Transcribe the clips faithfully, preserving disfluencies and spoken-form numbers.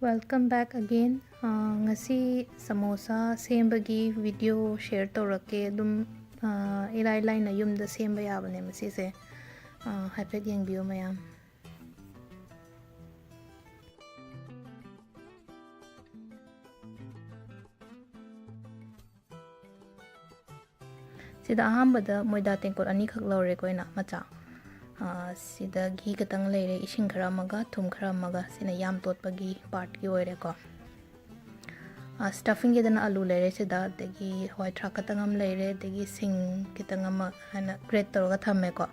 Welcome back again. ꯑꯥ, ꯉꯁꯤ ꯁꯃꯣꯁꯥ ꯁꯦꯝꯕꯒꯤ video share ꯇꯧꯔꯛꯀꯦ꯫ ꯑꯗꯨꯝ, ꯑꯥ, ꯏꯔꯥꯏ ꯂꯥꯏꯅ ꯌꯨꯝꯗ ꯁꯦꯝꯕ ꯌꯥꯕꯅꯦ ꯃꯁꯤꯁꯦ꯫ ꯑꯥ, ꯍꯥꯏꯐꯦꯠ ꯌꯦꯡꯕꯤꯌꯨ ꯃꯌꯥꯝ꯫ ꯁꯤꯗ ꯑꯍꯥꯟꯕꯗ ꯃꯣꯏꯗꯥ ꯇꯦꯡꯀꯣꯠ ꯑꯅꯤꯈꯛ ꯂꯧꯔꯦꯀꯣ ꯑꯩꯅ, ꯃꯆꯥ꯫ ꯑꯥ, ꯁꯤꯗ ꯘꯤ ꯈꯛꯇꯪ ꯂꯩꯔꯦ, ꯏꯁꯤꯡ ꯈꯔ ꯑꯃꯒ ꯊꯨꯝ ꯈꯔ ꯑꯃꯒ꯫ ꯁꯤꯅ ꯌꯥꯝ ꯇꯣꯠꯄꯒꯤ partꯀꯤ ꯑꯣꯏꯔꯦꯀꯣ꯫ ꯑꯥ, stuffingꯒꯤꯗꯅ ꯑꯂꯨ ꯂꯩꯔꯦ ꯁꯤꯗ, ꯑꯗꯒꯤ ꯍꯋꯥꯏ ꯊ꯭ꯔꯥꯛ ꯈꯛꯇꯪ ꯑꯃ ꯂꯩꯔꯦ, ꯑꯗꯒꯤ ꯁꯤꯡ ꯈꯤꯇꯪ ꯑꯃ ꯍꯥꯏꯅ grate ꯇꯧꯔꯒ ꯊꯝꯃꯦꯀꯣ꯫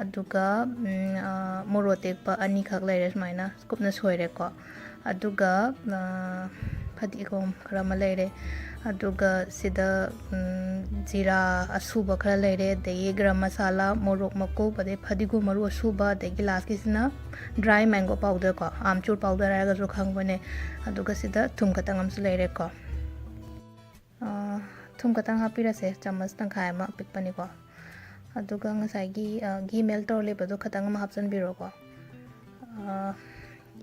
ꯑꯗꯨꯒ, ꯎꯝ, ꯑꯥ, ꯃꯣꯔꯣꯛ ꯑꯇꯦꯛꯄ ꯑꯅꯤꯈꯛ ꯂꯩꯔꯦ, ꯁꯨꯃꯥꯏꯅ ꯀꯨꯞꯅ ꯁꯣꯏꯔꯦꯀꯣ꯫ ꯑꯗꯨꯒ, ꯑꯥ, ꯐꯗꯤꯒꯣꯝ ꯈꯔ ꯑꯃ ꯂꯩꯔꯦ꯫ ꯑꯗꯨꯒ ꯁꯤꯗ, ꯎꯝ, ꯖꯤꯔꯥ ꯑꯁꯨꯕ ꯈꯔ ꯂꯩꯔꯦ, ꯑꯗꯒꯤ ꯒꯔꯝ ꯃꯁꯥꯂꯥ, ꯃꯣꯔꯣꯛ ꯃꯀꯨꯞ, ꯑꯗꯩ ꯐꯗꯤꯒꯣꯝ ꯃꯔꯨ ꯑꯁꯨꯕ, ꯑꯗꯒꯤ lastꯀꯤꯁꯤꯅ dry mango powder ꯀꯣ, ꯑꯥꯝꯆꯨꯔ powder ꯍꯥꯏꯔꯒꯁꯨ ꯈꯪꯕꯅꯦ꯫ ꯑꯗꯨꯒ ꯁꯤꯗ ꯊꯨꯝ ꯈꯛꯇꯪ ꯑꯃꯁꯨ ꯂꯩꯔꯦꯀꯣ꯫ ꯑꯥ, ꯊꯨꯝ ꯈꯛꯇꯪ ꯍꯥꯞꯄꯤꯔꯁꯦ, ꯆꯥꯃꯁ ꯇꯪꯈꯥꯏ ꯑꯃ ꯑꯄꯤꯛꯄꯅꯤꯀꯣ꯫ ꯑꯗꯨꯒ ꯉꯁꯥꯏꯒꯤ, ꯑꯥ, ꯘꯤ melt ꯇꯧꯔ ꯂꯩꯕꯗꯣ ꯈꯛꯇꯪ ꯑꯃ ꯍꯥꯞꯆꯤꯟꯕꯤꯔꯣꯀꯣ꯫ ꯑꯥ,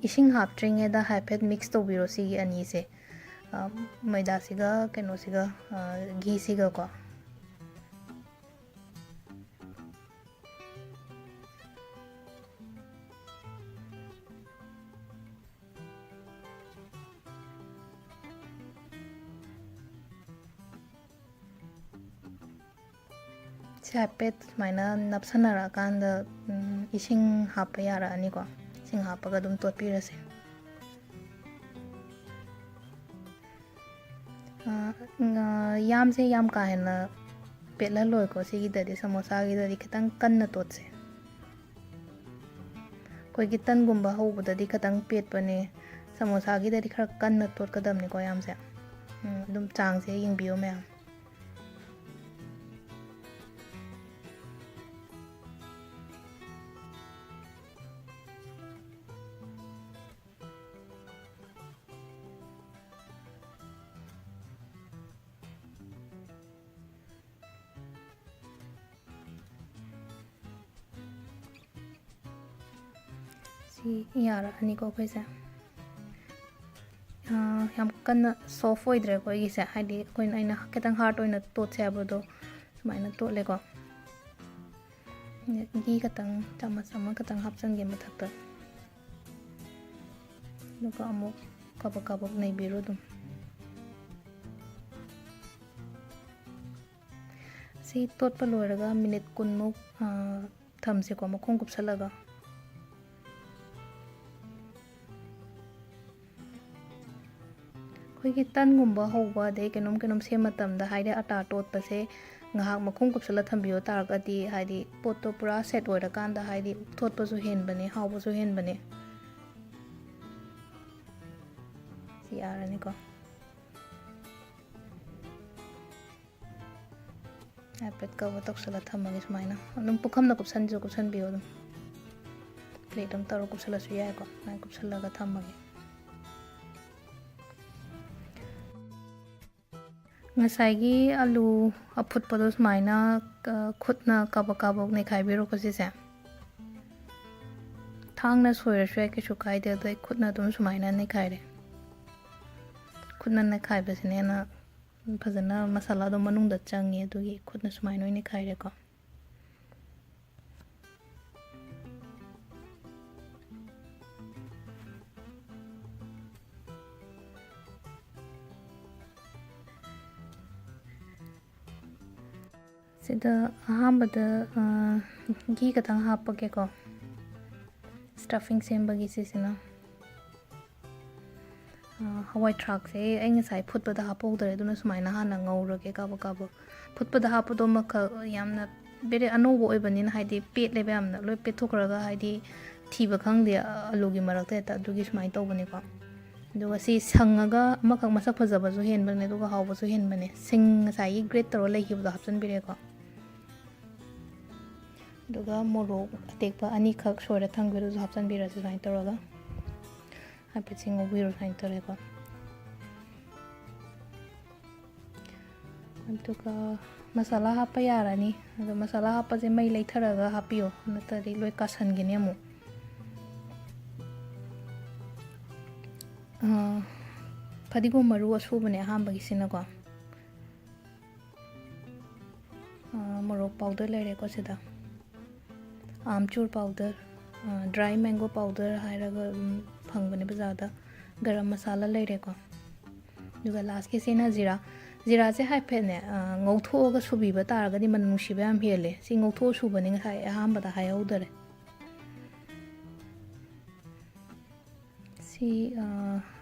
ꯏꯁꯤꯡ ꯍꯥꯞꯇ꯭ꯔꯤꯉꯩꯗ ꯍꯥꯏꯐꯦꯠ mix ꯇꯧꯕꯤꯔꯣ ꯁꯤꯒꯤ ꯑꯅꯤꯁꯦ꯫ ꯑꯥ, ꯃꯣꯏꯗꯥꯁꯤꯒ ꯀꯩꯅꯣꯁꯤꯒ, ꯑꯥ, ꯘꯤꯁꯤꯒꯀꯣ꯫ ꯁꯤ ꯍꯥꯏꯐꯦꯠ ꯁꯨꯃꯥꯏꯅ ꯅꯞꯁꯟꯅꯔꯛꯑꯀꯥꯟꯗ, ꯎꯝ, ꯏꯁꯤꯡ ꯍꯥꯞꯄ ꯌꯥꯔꯛꯑꯅꯤꯀꯣ꯫ ꯏꯁꯤꯡ ꯍꯥꯞꯄꯒ ꯑꯗꯨꯝ ꯇꯣꯠꯄꯤꯔꯁꯦ꯫ ꯑ, ꯉ-, ꯌꯥꯝꯁꯦ ꯌꯥꯝ ꯀꯥ ꯍꯦꯟꯅ ꯄꯦꯠꯍꯜꯂꯣꯏꯀꯣ꯫ ꯁꯤꯒꯤꯗꯗꯤ, ꯁꯃꯣꯁꯥꯒꯤꯗꯗꯤ ꯈꯤꯇꯪ ꯀꯟꯅ ꯇꯣꯠꯁꯦ꯫ ꯑꯩꯈꯣꯏꯒꯤ ꯇꯟꯒꯨꯝꯕ ꯍꯧꯕꯗꯗꯤ ꯈꯤꯇꯪ ꯄꯦꯠꯄꯅꯦ, ꯁꯃꯣꯁꯥꯒꯤꯗꯗꯤ ꯈꯔ ꯀꯟꯅ ꯇꯣꯠꯀꯗꯕꯅꯤꯀꯣ ꯌꯥꯝꯁꯦ꯫ ꯎꯝ, ꯑꯗꯨꯝ ꯆꯥꯡꯁꯦ ꯌꯦꯡꯕꯤꯌꯣ ꯃꯌꯥꯝ꯫ ꯁꯤ ꯌꯥꯔꯛꯑꯅꯤꯀꯣ ꯑꯩꯈꯣꯏꯁꯦ꯫ ꯑꯥ, ꯌꯥꯝ ꯀꯟꯅ soft ꯑꯣꯏꯗ꯭ꯔꯦꯀꯣ ꯑꯩꯒꯤꯁꯦ, ꯍꯥꯏꯗꯤ ꯑꯩꯈꯣꯏꯅ, ꯑꯩꯅ ꯈꯤꯇꯪ hard ꯑꯣꯏꯅ ꯇꯣꯠꯁꯦ ꯍꯥꯏꯕꯗꯣ ꯁꯨꯃꯥꯏꯅ ꯇꯣꯠꯂꯦꯀꯣ꯫ ꯘꯤ ꯈꯇꯪ ꯆꯥꯃꯁ ꯑꯃꯈꯛꯇꯪ ꯍꯥꯞꯆꯟꯒꯦ ꯃꯊꯛꯇ꯫ ꯑꯗꯨꯒ ꯑꯃꯨꯛ ꯀꯥꯕꯛ ꯀꯥꯕꯛ ꯅꯩꯕꯤꯔꯣ ꯑꯗꯨꯝ꯫ ꯁꯤ ꯇꯣꯠꯄ ꯂꯣꯏꯔꯒ minute ꯀꯨꯟꯃꯨꯛ, ꯑ, ꯊꯝꯁꯦꯀꯣ, ꯃꯈꯨꯝ ꯀꯨꯞꯁꯜꯂꯒ꯫ ꯑꯩꯈꯣꯏꯒꯤ ꯇꯟꯒꯨꯝꯕ ꯍꯧꯕ, ꯑꯗꯩ ꯀꯩꯅꯣꯝ ꯀꯩꯅꯣꯝ ꯁꯦꯝꯕ ꯃꯇꯝꯗ, ꯍꯥꯏꯗꯤ ꯑꯇꯥ ꯇꯣꯠꯄꯁꯦ ꯉꯥꯏꯍꯥꯛ ꯃꯈꯨꯝ ꯀꯨꯞꯁꯜꯂ ꯊꯝꯕꯤꯌꯣ ꯇꯥꯔꯒꯗꯤ, ꯍꯥꯏꯗꯤ ꯄꯣꯠꯇꯣ ꯄꯨꯔꯥ set ꯑꯣꯏꯔꯀꯥꯟꯗ, ꯍꯥꯏꯗꯤ ꯊꯣꯠꯄꯁꯨ ꯍꯦꯟꯕꯅꯦ, ꯍꯥꯎꯕꯁꯨ ꯍꯦꯟꯕꯅꯦ꯫ ꯁꯤ ꯌꯥꯔꯅꯤꯀꯣ꯫ ꯍꯥꯏꯐꯦꯠ cover ꯇꯧꯁꯜꯂ ꯊꯝꯃꯒꯦ ꯁꯨꯃꯥꯏꯅ꯫ ꯑꯗꯨꯝ ꯄꯨꯈꯝꯗ ꯀꯨꯞꯁꯟꯁꯨ ꯀꯨꯞꯁꯟꯕꯤꯌꯣ ꯑꯗꯨꯝ꯫ Plate ꯑꯃ ꯇꯧꯔ ꯀꯨꯞꯁꯜꯂꯁꯨ ꯌꯥꯏꯀꯣ꯫ ꯁꯨꯃꯥꯏꯅ ꯀꯨꯞꯁꯜꯂꯒ ꯊꯝꯃꯒꯦ꯫ ꯉꯁꯥꯏꯒꯤ ꯑꯂꯨ ꯑꯐꯨꯠꯄꯗꯣ ꯁꯨꯃꯥꯏꯅ, ꯑ, ꯈꯨꯠꯅ ꯀꯥꯕꯛ ꯀꯥꯕꯛ ꯅꯩꯈꯥꯏꯕꯤꯔꯣꯀꯣ ꯁꯤꯁꯦ꯫ ꯊꯥꯡꯅ ꯁꯣꯏꯔꯁꯨ ꯌꯥꯏ, ꯀꯩꯁꯨ ꯀꯥꯏꯗꯦ꯫ ꯑꯗꯣ ꯑꯩ ꯈꯨꯠꯅ ꯑꯗꯨꯝ ꯁꯨꯃꯥꯏꯅ ꯅꯩꯈꯥꯏꯔꯦ꯫ ꯈꯨꯠꯅ ꯅꯩꯈꯥꯏꯕꯁꯤꯅ ꯍꯦꯟꯅ ꯐꯖꯅ ꯃꯁꯥꯂꯥꯗꯣ ꯃꯅꯨꯡꯗ ꯆꯪꯉꯦ, ꯑꯗꯨꯒꯤ ꯈꯨꯠꯅ ꯁꯨꯃꯥꯏꯅ ꯑꯣꯏꯅ ꯅꯩꯈꯥꯏꯔꯦꯀꯣ꯫ ꯁꯤꯗ ꯑꯍꯥꯟꯕꯗ, ꯑ, ꯘꯤ ꯈꯇꯪ ꯍꯥꯞꯄꯒꯦꯀꯣ, stuffing ꯁꯦꯝꯕꯒꯤ ꯁꯤꯁꯤꯅ꯫ ꯑ, ꯍꯋꯥꯏ ꯊ꯭ꯔꯥꯛꯁꯦ ꯑꯩ ꯉꯁꯥꯏ ꯐꯨꯠꯄꯗ ꯍꯥꯞꯍꯧꯗ꯭ꯔꯦ, ꯑꯗꯨꯅ ꯁꯨꯃꯥꯏꯅ ꯍꯥꯟꯅ ꯉꯧꯔꯒꯦ ꯀꯥꯕꯛ ꯀꯥꯕꯛ꯫ ꯐꯨꯠꯄꯗ ꯍꯥꯞꯄꯗꯣ ꯑꯃꯈꯛ ꯌꯥꯝꯅ very ꯑꯅꯧꯕ ꯑꯣꯏꯕꯅꯤꯅ, ꯍꯥꯏꯗꯤ ꯄꯦꯠꯂꯦꯕ ꯌꯥꯝꯅ, ꯂꯣꯏ ꯄꯦꯠꯊꯣꯛꯈ꯭ꯔꯒ, ꯍꯥꯏꯗꯤ ꯊꯤꯕ ꯈꯪꯗꯦ ꯑꯂꯨꯒꯤ ꯃꯔꯛꯇ ꯍꯦꯛꯇ, ꯑꯗꯨꯒꯤ ꯁꯨꯃꯥꯏꯅ ꯇꯧꯕꯅꯤꯀꯣ꯫ ꯑꯗꯨꯒ ꯁꯤ ꯁꯪꯉꯒ ꯑꯃꯈꯛ ꯃꯁꯛ ꯐꯖꯕꯁꯨ ꯍꯦꯟꯕꯅꯦ, ꯑꯗꯨꯒ ꯍꯥꯎꯕꯁꯨ ꯍꯦꯟꯕꯅꯦ꯫ ꯁꯤꯡ ꯉꯁꯥꯏꯒꯤ grate ꯇꯧꯔ ꯂꯩꯈꯤꯕꯗꯣ ꯍꯥꯞꯆꯤꯟꯕꯤꯔꯦꯀꯣ꯫ ꯑꯗꯨꯒ ꯃꯣꯔꯣꯛ ꯑꯇꯦꯛꯄ ꯑꯅꯤꯈꯛ ꯁꯣꯏꯔ ꯊꯝꯈꯤꯕꯗꯨꯁꯨ ꯍꯥꯞꯆꯤꯟꯕꯤꯔꯁꯤ ꯁꯨꯃꯥꯏꯅ ꯇꯧꯔꯒ꯫ ꯍꯥꯏꯐꯦꯠꯁꯤ ꯉꯧꯕꯤꯔꯣ ꯁꯨꯃꯥꯏꯅ ꯇꯧꯔꯦꯀꯣ꯫ ꯑꯗꯨꯒ ꯃꯁꯥꯂꯥ ꯍꯥꯞꯄ ꯌꯥꯔꯅꯤ꯫ ꯑꯗꯣ ꯃꯁꯥꯂꯥ ꯍꯥꯞꯄꯁꯦ ꯃꯩ ꯂꯩꯊꯔꯒ ꯍꯥꯞꯄꯤꯌꯣ, ꯅꯠꯇ꯭ꯔꯗꯤ ꯂꯣꯏ ꯀꯥꯁꯟꯒꯅꯤ ꯑꯃꯨꯛ꯫ ꯑꯥ, ꯐꯗꯤꯒꯣꯝ ꯃꯔꯨ ꯑꯁꯨꯕꯅꯦ ꯑꯍꯥꯟꯕꯒꯤꯁꯤꯅꯀꯣ꯫ ꯑꯥ, ꯃꯣꯔꯣꯛ powder ꯂꯩꯔꯦꯀꯣ ꯁꯤꯗ꯫ ꯑꯥꯝꯆꯨꯔ powder, ꯑꯥ, dry mango powder ꯍꯥꯏꯔꯒ ꯑꯗꯨꯝ ꯐꯪꯕꯅꯦ ꯕꯖꯥꯔꯗ꯫ ꯒꯔꯝ ꯃꯁꯥꯂꯥ ꯂꯩꯔꯦꯀꯣ꯫ ꯑꯗꯨꯒ lastꯀꯤꯁꯤꯅ ꯖꯤꯔꯥ꯫ ꯖꯤꯔꯥꯁꯦ ꯍꯥꯏꯐꯦꯠꯅꯦ, ꯑꯥ, ꯉꯧꯊꯣꯛꯑꯒ ꯁꯨꯕꯤꯕ ꯇꯥꯔꯒꯗꯤ ꯃꯅꯝ ꯅꯨꯡꯁꯤꯕ ꯌꯥꯝ ꯍꯦꯜꯂꯦ꯫ ꯁꯤ ꯉꯧꯊꯣꯛꯑ ꯁꯨꯕꯅꯤ, ꯉꯁꯥꯏ ꯑꯍꯥꯟꯕꯗ ꯍꯥꯏꯍꯧꯗꯔꯦ꯫ ꯁꯤ, ꯑꯥ,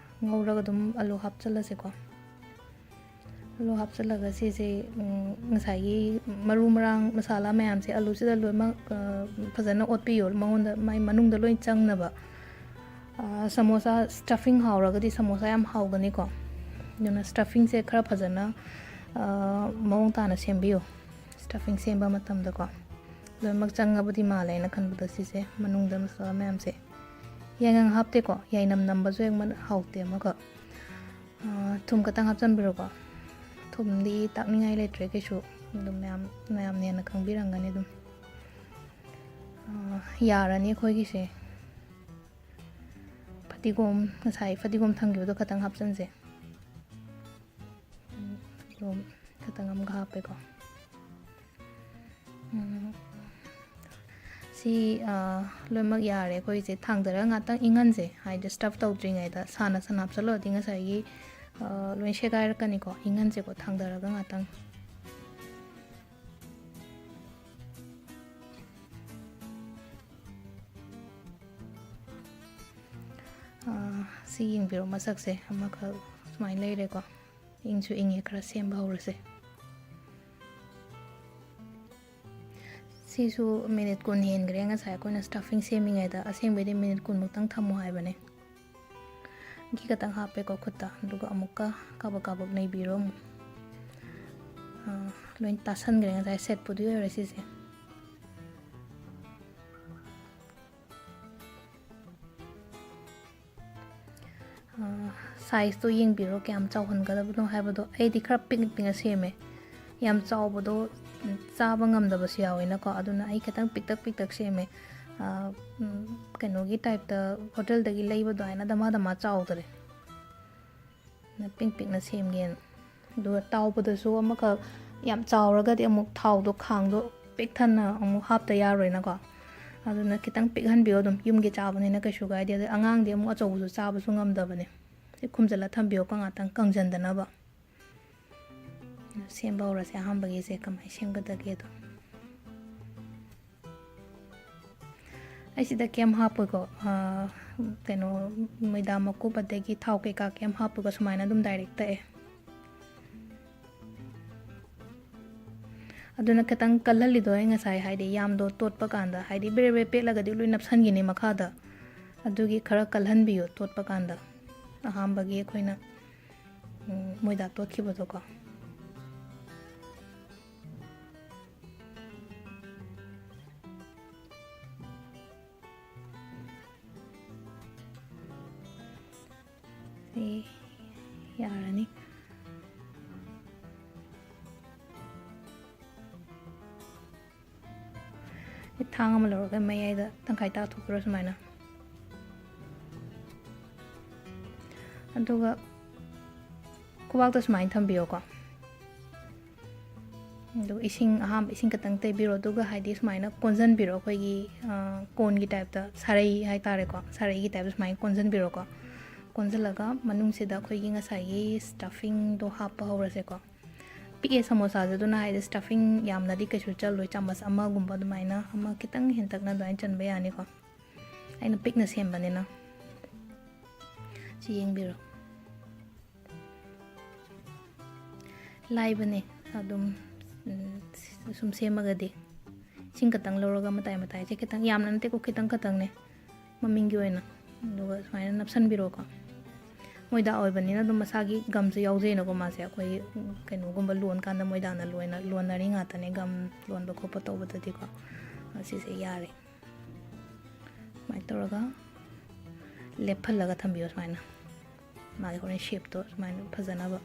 ꯉꯧꯔꯒ ꯑꯗꯨꯝ ꯑꯂꯨ ꯍꯥꯞꯆꯤꯜꯂꯁꯦꯀꯣ꯫ ꯑꯂꯨ ꯍꯥꯞꯆꯤꯜꯂꯒ ꯁꯤꯁꯦ, ꯎꯝ, ꯉꯁꯥꯏꯒꯤ ꯃꯔꯨ ꯃꯔꯥꯡ ꯃꯁꯥꯂꯥ ꯃꯌꯥꯝꯁꯦ ꯑꯂꯨꯁꯤꯗ ꯂꯣꯏꯅꯃꯛ, ꯑꯥ, ꯐꯖꯅ ꯑꯣꯠꯄꯤꯌꯣ꯫ ꯃꯉꯣꯟꯗ, ꯃꯥꯏ ꯃꯅꯨꯡꯗ ꯂꯣꯏ ꯆꯪꯅꯕ꯫ ꯑꯥ, ꯁꯃꯣꯁꯥ stuffing ꯍꯥꯎꯔꯒꯗꯤ ꯁꯃꯣꯁꯥ ꯌꯥꯝ ꯍꯥꯎꯒꯅꯤꯀꯣ꯫ ꯑꯗꯨꯅ stuffingꯁꯦ ꯈꯔ ꯐꯖꯅ, ꯑꯥ, ꯃꯑꯣꯡ ꯇꯥꯅ ꯁꯦꯝꯕꯤꯌꯨ꯫ Stuffing ꯁꯦꯝꯕ ꯃꯇꯝꯗꯀꯣ ꯂꯣꯏꯅꯃꯛ ꯆꯪꯉꯕꯗꯤ ꯃꯥꯜꯂꯦ ꯑꯩꯅ ꯈꯟꯕꯗ ꯁꯤꯁꯦ ꯃꯅꯨꯡꯗ ꯃꯁꯥꯂꯥ ꯃꯌꯥꯝꯁꯦ꯫ ꯌꯥꯏꯉꯪ ꯍꯥꯞꯇꯦꯀꯣ, ꯌꯥꯏꯅꯝ ꯅꯝꯕꯁꯨ ꯍꯦꯛ ꯃꯟ-, ꯍꯥꯎꯇꯦ ꯑꯃꯈꯛ꯫ ꯑꯥ, ꯊꯨꯝ ꯈꯛꯇꯪ ꯍꯥꯞꯆꯤꯟꯕꯤꯔꯣꯀꯣ꯫ ꯊꯨꯝꯗꯤ ꯇꯥꯛꯅꯤꯡꯉꯥꯏ ꯂꯩꯇ꯭ꯔꯦ ꯀꯩꯁꯨ, ꯑꯗꯨꯝ ꯃꯌꯥꯝ, ꯃꯌꯥꯝꯅ ꯍꯦꯟꯅ ꯈꯪꯕꯤꯔꯝꯒꯅꯤ ꯑꯗꯨꯝ꯫ ꯑꯥ, ꯌꯥꯔꯅꯤ ꯑꯩꯈꯣꯏꯒꯤꯁꯦ꯫ ꯐꯗꯤꯒꯣꯝ, ꯉꯁꯥꯏ ꯐꯗꯤꯒꯣꯝ ꯊꯝꯈꯤꯕꯗꯣ ꯈꯇꯪ ꯍꯥꯞꯆꯤꯟꯁꯦ꯫ ꯎꯝ, ꯐꯗꯤꯒꯣꯝ ꯈꯇꯪ ꯑꯃꯒ ꯍꯥꯞꯄꯦꯀꯣ꯫ ꯎꯝ, ꯁꯤ, ꯑꯥ, ꯂꯣꯏꯅꯃꯛ ꯌꯥꯔꯦ꯫ ꯑꯩꯈꯣꯏꯁꯦ ꯊꯥꯡꯗꯔꯒ ꯉꯥꯛꯇꯪ ꯏꯪꯍꯟꯁꯦ, ꯍꯥꯏꯗꯤ stuff ꯇꯧꯗ꯭ꯔꯤꯉꯩꯗ꯫ ꯁꯥꯅ ꯁꯥꯅ ꯍꯥꯞꯆꯜꯂꯨꯔꯗꯤ ꯉꯁꯥꯏꯒꯤ, ꯑꯥ, ꯂꯣꯏ ꯁꯦꯒꯥꯏꯔꯛꯀꯅꯤꯀꯣ꯫ ꯏꯪꯍꯟꯁꯦꯀꯣ ꯊꯥꯡꯗꯔꯒ ꯉꯥꯛꯇꯪ꯫ ꯑꯥ, ꯁꯤ ꯌꯦꯡꯕꯤꯔꯣ, ꯃꯁꯛꯁꯦ ꯑꯃꯈꯛ ꯁꯨꯃꯥꯏꯅ ꯂꯩꯔꯦꯀꯣ꯫ ꯏꯪꯁꯨ ꯏꯪꯉꯦ, ꯈꯔ ꯁꯦꯝꯕ ꯍꯧꯔꯁꯦ꯫ ꯁꯤꯁꯨ minute ꯀꯨꯟ ꯍꯦꯟꯈ꯭ꯔꯦ ꯉꯁꯥꯏ ꯑꯩꯈꯣꯏꯅ stuffing ꯁꯦꯝꯃꯤꯉꯩꯗ꯫ ꯑꯁꯦꯡꯕꯩꯗꯤ minute ꯀꯨꯟꯃꯨꯛꯇꯪ ꯊꯝꯃꯣ ꯍꯥꯏꯕꯅꯦ꯫ ꯘꯤ ꯈꯛꯇꯪ ꯍꯥꯞꯄꯦꯀꯣ ꯈꯨꯠꯇ, ꯑꯗꯨꯒ ꯑꯃꯨꯛꯀ ꯀꯥꯕꯛ ꯀꯥꯕꯛ ꯅꯩꯕꯤꯔꯣ ꯑꯃꯨꯛ꯫ ꯑꯥ, ꯂꯣꯏ ꯇꯥꯁꯟꯈ꯭ꯔꯦ ꯉꯁꯥꯏ setꯄꯨꯗꯤ ꯑꯣꯏꯔꯦ ꯁꯤꯁꯦ꯫ ꯑꯥ, sizeꯇꯣ ꯌꯦꯡꯕꯤꯔꯣ, ꯀꯌꯥꯝ ꯆꯥꯎꯍꯟꯒꯗꯕꯅꯣ ꯍꯥꯏꯕꯗꯣ꯫ ꯑꯩꯗꯤ ꯈꯔ ꯄꯤꯛꯅ ꯄꯤꯛꯅ ꯁꯦꯝꯃꯦ, ꯌꯥꯝ ꯆꯥꯎꯕꯗꯣ, ꯎꯝ, ꯆꯥꯕ ꯉꯝꯗꯕꯁꯨ ꯌꯥꯎꯋꯦꯅꯀꯣ꯫ ꯑꯗꯨꯅ ꯑꯩ ꯈꯤꯇꯪ ꯄꯤꯛꯇꯛ ꯄꯤꯛꯇꯛ ꯁꯦꯝꯃꯦ꯫ ꯑꯥ, ꯎꯝ, ꯀꯩꯅꯣꯒꯤ typeꯇ, hotelꯗꯒꯤ ꯂꯩꯕ ꯑꯗꯨꯃꯥꯏꯅ ꯗꯃꯥ ꯗꯃꯥ ꯆꯥꯎꯗ꯭ꯔꯦ꯫ ꯄꯤꯛ ꯄꯤꯛꯅ ꯁꯦꯝꯒꯦꯅ꯫ ꯑꯗꯨꯒ ꯇꯥꯎꯕꯗꯁꯨ ꯑꯃꯈꯛ ꯌꯥꯝ ꯆꯥꯎꯔꯒꯗꯤ ꯑꯃꯨꯛ ꯊꯥꯎꯗꯣ ꯈꯥꯡꯗꯣ ꯄꯤꯛ ꯊꯟꯅ ꯑꯃꯨꯛ ꯍꯥꯞꯇ ꯌꯥꯔꯣꯏꯅꯀꯣ꯫ ꯑꯗꯨꯅ ꯈꯤꯇꯪ ꯄꯤꯛꯍꯟꯕꯤꯌꯣ ꯑꯗꯨꯝ, ꯌꯨꯝꯒꯤ ꯆꯥꯕꯅꯤꯅ ꯀꯩꯁꯨ ꯀꯥꯏꯗꯦ꯫ ꯑꯗꯩ ꯑꯉꯥꯡꯗꯤ ꯑꯃꯨꯛ ꯑꯆꯧꯕꯁꯨ ꯆꯥꯕꯁꯨ ꯉꯝꯗꯕꯅꯦ꯫ ꯁꯤ ꯈꯨꯝꯖꯤꯜꯂ ꯊꯝꯕꯤꯌꯣꯀꯣ ꯉꯥꯛꯇꯪ ꯀꯪꯁꯤꯟꯗꯅꯕ꯫ ꯁꯦꯝꯕ ꯍꯧꯔꯁꯦ꯫ ꯑꯍꯥꯟꯕꯒꯤꯁꯦ ꯀꯃꯥꯏꯅ ꯁꯦꯝꯒꯗꯒꯦꯗꯣ꯫ ꯑꯩ ꯁꯤꯗ ꯀꯩꯝ ꯍꯥꯞꯄꯣꯏꯀꯣ꯫ ꯑꯥ, ꯀꯩꯅꯣ, ꯃꯣꯏꯗꯥ ꯃꯀꯨꯞ ꯑꯗꯒꯤ ꯊꯥꯎ ꯀꯩꯀꯥ ꯀꯩꯝ ꯍꯥꯞꯄꯣꯏꯀꯣ, ꯁꯨꯃꯥꯏꯅ ꯑꯗꯨꯝ direct ꯇꯛꯑꯦ꯫ ꯑꯗꯨꯅ ꯈꯤꯇꯪ ꯀꯜꯍꯜꯂꯤꯗꯣ ꯑꯩ ꯉꯁꯥꯏ, ꯍꯥꯏꯗꯤ ꯌꯥꯝꯗꯣ ꯇꯣꯠꯄ ꯀꯥꯟꯗ, ꯍꯥꯏꯗꯤ ꯕꯦꯔꯦ ꯕꯦꯔꯦ ꯄꯦꯠꯂꯒꯗꯤ ꯂꯣꯏ ꯅꯞꯁꯟꯈꯤꯅꯤ ꯃꯈꯥꯗ꯫ ꯑꯗꯨꯒꯤ ꯈꯔ ꯀꯜꯍꯟꯕꯤꯌꯣ ꯇꯣꯠꯄ ꯀꯥꯟꯗ, ꯑꯍꯥꯟꯕꯒꯤ ꯑꯩꯈꯣꯏꯅ, ꯎꯝ, ꯃꯣꯏꯗꯥ ꯇꯣꯠꯈꯤꯕꯗꯣꯀꯣ꯫ ꯁꯤ ꯌꯥꯔꯅꯤ꯫ ꯊꯥꯡ ꯑꯃ ꯂꯧꯔꯒ ꯃꯌꯥꯏꯗ ꯇꯪꯈꯥꯏ ꯇꯥꯊꯣꯛꯄꯤꯔꯣ ꯁꯨꯃꯥꯏꯅ꯫ ꯑꯗꯨꯒ ꯈꯨꯕꯥꯛꯇ ꯁꯨꯃꯥꯏꯅ ꯊꯝꯕꯤꯌꯣꯀꯣ꯫ ꯑꯗꯨꯒ ꯏꯁꯤꯡ, ꯑꯍꯥꯟꯕ ꯏꯁꯤꯡ ꯈꯛꯇꯪ ꯇꯩꯕꯤꯔꯣ꯫ ꯑꯗꯨꯒ ꯍꯥꯏꯗꯤ ꯁꯨꯃꯥꯏꯅ ꯀꯣꯟꯁꯤꯟꯕꯤꯔꯣ, ꯑꯩꯈꯣꯏꯒꯤ, ꯑ, ꯀꯣꯟꯒꯤ type ꯇ, ꯁꯥꯔꯩ ꯍꯥꯏꯇꯥꯔꯦꯀꯣ, ꯁꯥꯔꯩꯒꯤ type ꯇ ꯁꯨꯃꯥꯏꯅ ꯀꯣꯟꯁꯤꯟꯕꯤꯔꯣꯀꯣ꯫ ꯀꯣꯟꯁꯤꯜꯂꯒ ꯃꯅꯨꯡꯁꯤꯗ ꯑꯩꯈꯣꯏꯒꯤ ꯉꯁꯥꯏꯒꯤ stuffing ꯗꯣ ꯍꯥꯞꯄ ꯍꯧꯔꯁꯦꯀꯣ꯫ ꯄꯤꯛꯑꯦ ꯁꯃꯣꯁꯥꯁꯦ, ꯑꯗꯨꯅ ꯍꯥꯏꯗꯤ stuffing ꯌꯥꯝꯅꯗꯤ ꯀꯩꯁꯨ ꯆꯜꯂꯣꯏ, ꯆꯥꯃꯁ ꯑꯃꯒꯨꯝꯕ ꯑꯗꯨꯃꯥꯏꯅ, ꯑꯃ ꯈꯤꯇꯪ ꯍꯦꯟꯇꯛꯅ ꯑꯗꯨꯃꯥꯏꯅ ꯆꯟꯕ ꯌꯥꯅꯤꯀꯣ꯫ ꯑꯩꯅ ꯄꯤꯛꯅ ꯁꯦꯝꯕꯅꯤꯅ꯫ ꯁꯤ ꯌꯦꯡꯕꯤꯔꯣ꯫ ꯂꯥꯏꯕꯅꯦ ꯑꯗꯨꯝ, ꯎꯝ, ꯁꯨꯝ ꯁꯦꯝꯃꯒꯗꯤ꯫ ꯏꯁꯤꯡ ꯈꯛꯇꯪ ꯂꯧꯔꯒ ꯃꯇꯥꯏ ꯃꯇꯥꯏꯁꯦ ꯈꯤꯇꯪ, ꯌꯥꯝꯅ ꯅꯠꯇꯦꯀꯣ, ꯈꯤꯇꯪ ꯈꯛꯇꯪꯅꯦ ꯃꯃꯤꯡꯒꯤ ꯑꯣꯏꯅ꯫ ꯑꯗꯨꯒ ꯁꯨꯃꯥꯏꯅ ꯅꯞꯁꯟꯕꯤꯔꯣꯀꯣ꯫ ꯃꯣꯏꯗꯥ ꯑꯣꯏꯕꯅꯤꯅ ꯑꯗꯨꯝ ꯃꯁꯥꯒꯤ gum ꯁꯨ ꯌꯥꯎꯖꯩꯅꯀꯣ ꯃꯥꯁꯦ꯫ ꯑꯩꯈꯣꯏ, ꯎꯝ, ꯀꯩꯅꯣꯒꯨꯝꯕ ꯂꯣꯟ ꯀꯥꯟꯗ ꯃꯣꯏꯗꯥꯅ ꯂꯣꯏꯅ, ꯂꯣꯟꯅꯔꯤ ꯉꯥꯛꯇꯅꯦ, gum ꯂꯣꯟꯕ ꯈꯣꯠꯄ ꯇꯧꯕꯗꯗꯤꯀꯣ꯫ ꯑꯁꯤꯁꯦ ꯌꯥꯔꯦ꯫ ꯁꯨꯃꯥꯏꯅ ꯇꯧꯔꯒ ꯂꯦꯞꯍꯜꯂꯒ ꯊꯝꯕꯤꯌꯣ ꯁꯨꯃꯥꯏꯅ꯫ ꯃꯥꯒꯤ ꯍꯣꯔꯦꯟ shape ꯇꯣ ꯁꯨꯃꯥꯏꯅ ꯐꯖꯅꯕ꯫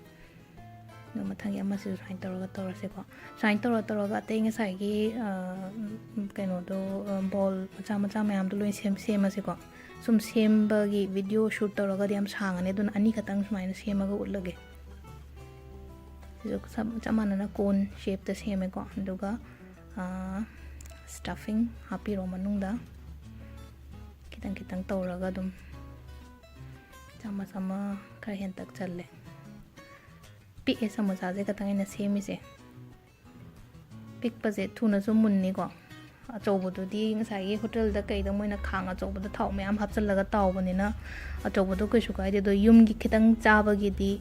ꯑꯗꯨ ꯃꯊꯪꯒꯤ ꯑꯃꯁꯤꯁꯨ ꯁꯨꯃꯥꯏꯅ ꯇꯧꯔꯒ ꯇꯧꯔꯁꯦꯀꯣ꯫ ꯁꯨꯃꯥꯏꯅ ꯇꯧꯔ ꯇꯧꯔꯒ ꯑꯇꯩ ꯉꯁꯥꯏꯒꯤ, ꯑ, ꯀꯩꯅꯣꯗꯣ, ꯑ, ball ꯃꯆꯥ ꯃꯆꯥ ꯃꯌꯥꯝꯗꯣ ꯂꯣꯏ ꯁꯦꯝ-, ꯁꯦꯝꯃꯁꯤꯀꯣ꯫ ꯁꯨꯝ ꯁꯦꯝꯕꯒꯤ video shoot ꯇꯧꯔꯒꯗꯤ ꯌꯥꯝ ꯁꯥꯡꯉꯅꯤ, ꯑꯗꯨꯅ ꯑꯅꯤꯈꯛꯇꯪ ꯁꯨꯃꯥꯏꯅ ꯁꯦꯝꯃꯒ ꯎꯠꯂꯒꯦ꯫ ꯁꯤꯁꯨ ꯆꯞ, ꯆꯞ ꯃꯥꯟꯅꯅ cone shapeꯇ ꯁꯦꯝꯃꯦꯀꯣ꯫ ꯑꯗꯨꯒ, ꯑꯥ, stuffing ꯍꯥꯞꯄꯤꯔꯣ ꯃꯅꯨꯡꯗ꯫ ꯈꯤꯇꯪ ꯈꯤꯇꯪ ꯇꯧꯔꯒ ꯑꯗꯨꯝ ꯆꯥꯃꯁ ꯑꯃ ꯈꯔ ꯍꯦꯟꯇꯛ ꯆꯜꯂꯦ꯫ ꯄꯤꯛꯑꯦ ꯁꯃꯣꯁꯥꯁꯦ ꯈꯛꯇꯪ ꯑꯩꯅ ꯁꯦꯝꯃꯤꯁꯦ꯫ ꯄꯤꯛꯄꯁꯦ ꯊꯨꯅꯁꯨ ꯃꯨꯟꯅꯤꯀꯣ꯫ ꯑꯆꯧꯕꯗꯨꯗꯤ ꯉꯁꯥꯏꯒꯤ ꯍꯣꯇꯦꯜꯗ ꯀꯩꯗ ꯃꯣꯏꯅ ꯈꯥꯡ ꯑꯆꯧꯕꯗ ꯊꯥꯎ ꯃꯌꯥꯝ ꯍꯥꯞꯆꯤꯜꯂꯒ ꯇꯥꯎꯕꯅꯤꯅ ꯑꯆꯧꯕꯗꯣ ꯀꯩꯁꯨ ꯀꯥꯏꯗꯦ꯫ ꯑꯗꯣ ꯌꯨꯝꯒꯤ ꯈꯤꯇꯪ ꯆꯥꯕꯒꯤꯗꯤ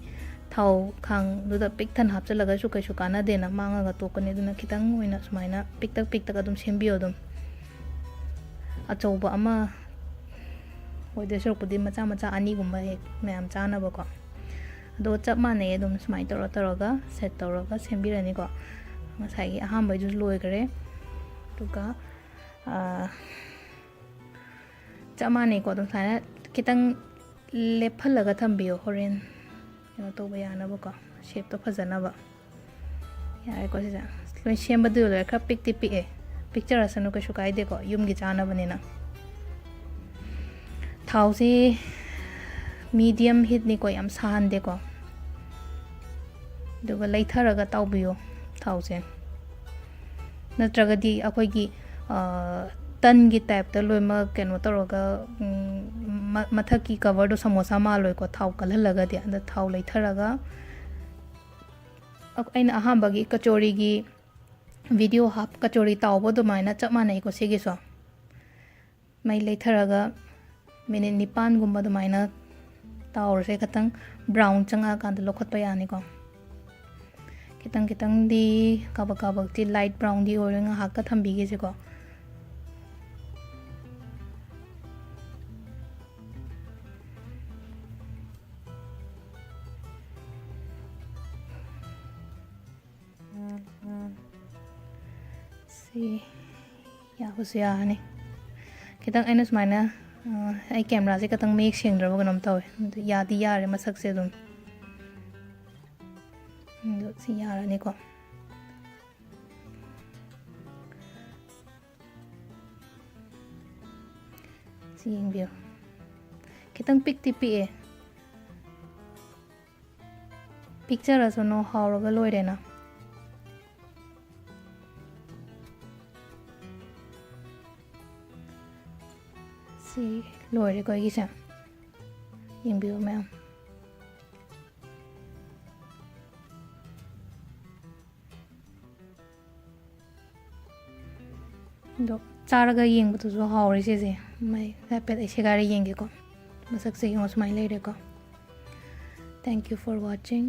ꯊꯥꯎ ꯈꯥꯡꯗꯨꯗ ꯄꯤꯛ ꯊꯟꯅ ꯍꯥꯞꯆꯤꯜꯂꯒꯁꯨ ꯀꯩꯁꯨ ꯀꯥꯟꯅꯗꯦꯅ, ꯃꯥꯡꯉꯒ ꯇꯣꯛꯀꯅꯤ꯫ ꯑꯗꯨꯅ ꯈꯤꯇꯪ ꯑꯣꯏꯅ ꯁꯨꯃꯥꯏꯅ ꯄꯤꯛꯇꯛ ꯄꯤꯛꯇꯛ ꯑꯗꯨꯝ ꯁꯦꯝꯕꯤꯌꯣ꯫ ꯑꯗꯨꯝ ꯑꯆꯧꯕ ꯑꯃ ꯑꯣꯏꯗꯣꯏ ꯁꯔꯨꯛꯄꯨꯗꯤ ꯃꯆꯥ ꯃꯆꯥ ꯑꯅꯤꯒꯨꯝꯕ ꯍꯦꯛ ꯃꯌꯥꯝ ꯆꯥꯅꯕꯀꯣ꯫ ꯑꯗꯣ ꯆꯞ ꯃꯥꯟꯅꯩ, ꯑꯗꯨꯝ ꯁꯨꯃꯥꯏꯅ ꯇꯧꯔ ꯇꯧꯔꯒ set ꯇꯧꯔꯒ ꯁꯦꯝꯕꯤꯔꯅꯤꯀꯣ꯫ ꯉꯁꯥꯏꯒꯤ ꯑꯍꯥꯟꯕꯩꯗꯨꯁꯨ ꯂꯣꯏꯈ꯭ꯔꯦ꯫ ꯑꯗꯨꯒ, ꯑꯥ, ꯆꯞ ꯃꯥꯟꯅꯩꯀꯣ, ꯑꯗꯨꯝ ꯁꯨꯃꯥꯏꯅ ꯈꯤꯇꯪ ꯂꯦꯞꯍꯜꯂꯒ ꯊꯝꯕꯤꯌꯣ, ꯍꯣꯔꯦꯟ ꯀꯩꯅꯣ ꯇꯧꯕ ꯌꯥꯅꯕꯀꯣ, shapeꯇꯣ ꯐꯖꯅꯕ꯫ ꯌꯥꯔꯦꯀꯣ, ꯁꯤꯁꯦ ꯂꯣꯏ ꯁꯦꯝꯕꯗꯨ ꯂꯣꯏꯔꯦ꯫ ꯈꯔ ꯄꯤꯛꯇꯤ ꯄꯤꯛꯑꯦ, ꯄꯤꯛꯆꯔꯁꯅꯨ, ꯀꯩꯁꯨ ꯀꯥꯏꯗꯦꯀꯣ, ꯌꯨꯝꯒꯤ ꯆꯥꯅꯕꯅꯤꯅ꯫ ꯊꯥꯎꯁꯤ medium heatꯅꯤꯀꯣ, ꯌꯥꯝ ꯁꯥꯍꯟꯗꯦꯀꯣ꯫ ꯑꯗꯨꯒ ꯂꯩꯊꯔꯒ ꯇꯥꯎꯕꯤꯌꯣ ꯊꯥꯎꯁꯦ꯫ ꯅꯠꯇ꯭ꯔꯒꯗꯤ ꯑꯩꯈꯣꯏꯒꯤ, ꯑ, ꯇꯟꯒꯤ typeꯇ ꯂꯣꯏꯅꯃꯛ ꯀꯩꯅꯣ ꯇꯧꯔꯒ, ꯎꯝ, ꯃ-, ꯃꯊꯛꯀꯤ coverꯗꯣ ꯁꯃꯣꯁꯥ ꯃꯥꯜꯂꯣꯏꯀꯣ, ꯊꯥꯎ ꯀꯜꯍꯜꯂꯒꯗꯤ꯫ ꯑꯗ ꯊꯥꯎ ꯂꯩꯊꯔꯒ, ꯑ-, ꯑꯩꯅ ꯑꯍꯥꯟꯕꯒꯤ ꯀꯆꯣꯔꯤꯒꯤ video ꯍꯥꯞ-, ꯀꯆꯣꯔꯤ ꯇꯥꯎꯕ ꯑꯗꯨꯃꯥꯏꯅ ꯆꯞ ꯃꯥꯟꯅꯩꯀꯣ ꯁꯤꯒꯤꯁꯨ꯫ ꯃꯩ ꯂꯩꯊꯔꯒ minute ꯅꯤꯄꯥꯟꯒꯨꯝꯕ ꯑꯗꯨꯃꯥꯏꯅ ꯇꯥꯎꯔꯁꯦ꯫ ꯈꯤꯇꯪ brown ꯆꯪꯉꯛꯑꯀꯥꯟꯗ ꯂꯧꯈꯠꯄ ꯌꯥꯅꯤꯀꯣ꯫ ꯈꯤꯇꯪ ꯈꯤꯇꯪꯗꯤ ꯀꯥꯕꯛ ꯀꯥꯕꯛꯇꯤ light brownꯗꯤ ꯑꯣꯏꯔꯦ, ꯉꯥꯏꯍꯥꯛꯀ ꯊꯝꯕꯤꯒꯦꯁꯦꯀꯣ꯫ ꯁꯤ ꯌꯥꯕꯁꯨ ꯌꯥꯔꯅꯤ꯫ ꯈꯤꯇꯪ ꯑꯩꯅ ꯁꯨꯃꯥꯏꯅ, ꯑ, ꯑꯩ cameraꯁꯦ ꯈꯤꯇꯪ ꯃꯌꯦꯛ ꯁꯦꯡꯗ꯭ꯔꯕ ꯀꯩꯅꯣꯝ ꯇꯧꯋꯦ꯫ ꯑꯗꯨ ꯌꯥꯗꯤ ꯌꯥꯔꯦ ꯃꯁꯛꯁꯦ ꯑꯗꯨꯝ꯫ ꯑꯗꯨ ꯁꯤ ꯌꯥꯔꯅꯤꯀꯣ꯫ ꯁꯤ ꯌꯦꯡꯕꯤꯌꯨ꯫ ꯈꯤꯇꯪ ꯄꯤꯛꯇꯤ ꯄꯤꯛꯑꯦ꯫ ꯄꯤꯛꯆꯔꯁꯅꯨ, ꯍꯥꯎꯔꯒ ꯂꯣꯏꯔꯦꯅ꯫ ꯁꯤ ꯂꯣꯏꯔꯦꯀꯣ ꯑꯩꯒꯤꯁꯦ꯫ ꯌꯦꯡꯕꯤꯌꯨ ꯃꯌꯥꯝ꯫ ꯑꯗꯣ ꯆꯥꯔꯒ ꯌꯦꯡꯕꯗꯨꯁꯨ ꯍꯥꯎꯔꯦ ꯁꯤꯁꯦ꯫ ꯃꯩ ꯍꯥꯏꯐꯦꯠ ꯑꯩ ꯁꯦꯒꯥꯏꯔ ꯌꯦꯡꯒꯦꯀꯣ꯫ ꯃꯁꯛꯁꯦ ꯌꯦꯡꯉꯣ, ꯁꯨꯃꯥꯏꯅ ꯂꯩꯔꯦꯀꯣ꯫ Thank you for watching.